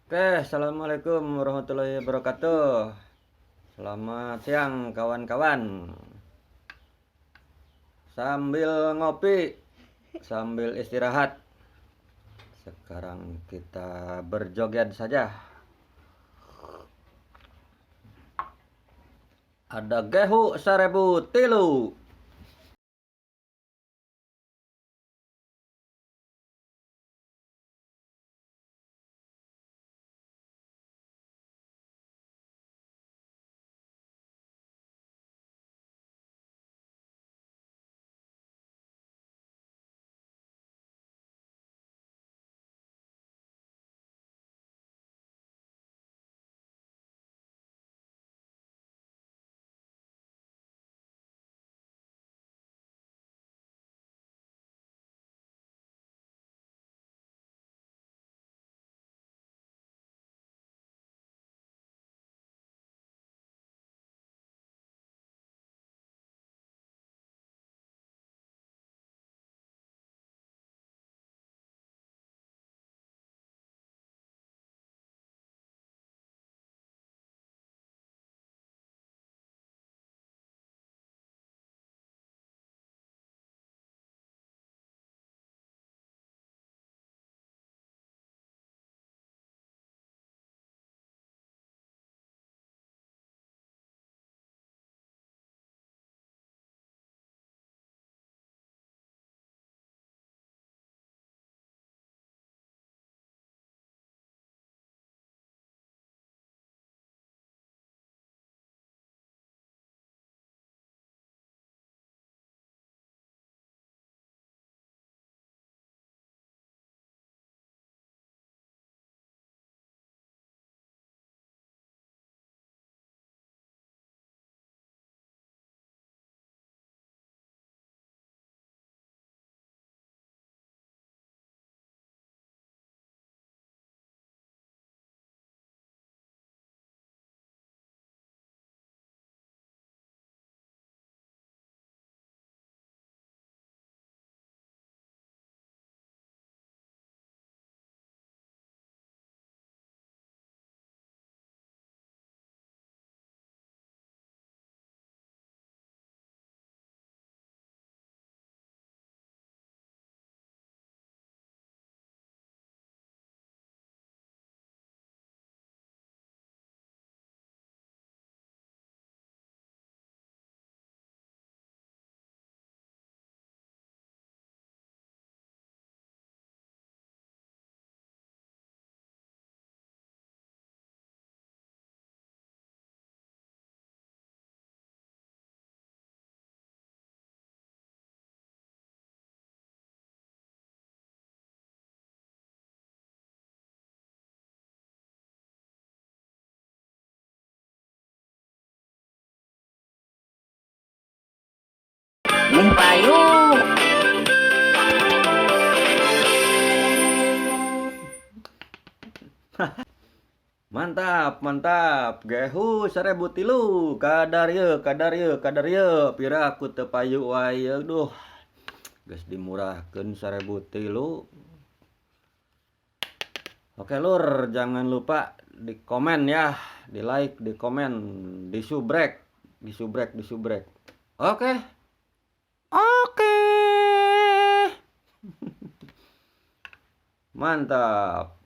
Oke, assalamualaikum warahmatullahi wabarakatuh. Selamat siang kawan-kawan. Sambil ngopi, sambil istirahat. Sekarang kita berjoget saja. Ada gehu 1003. Payu. Mantap, mantap. Gehu 1003. Kadar ye, kadar ye, kadar ye. Pira aku teu payu wae ye. Duh. Geus dimurahkeun 1003. Oke lur, jangan lupa di komen ya, di like, di komen, di subrek, di subrek, di subrek. Oke. Oke. Mantap.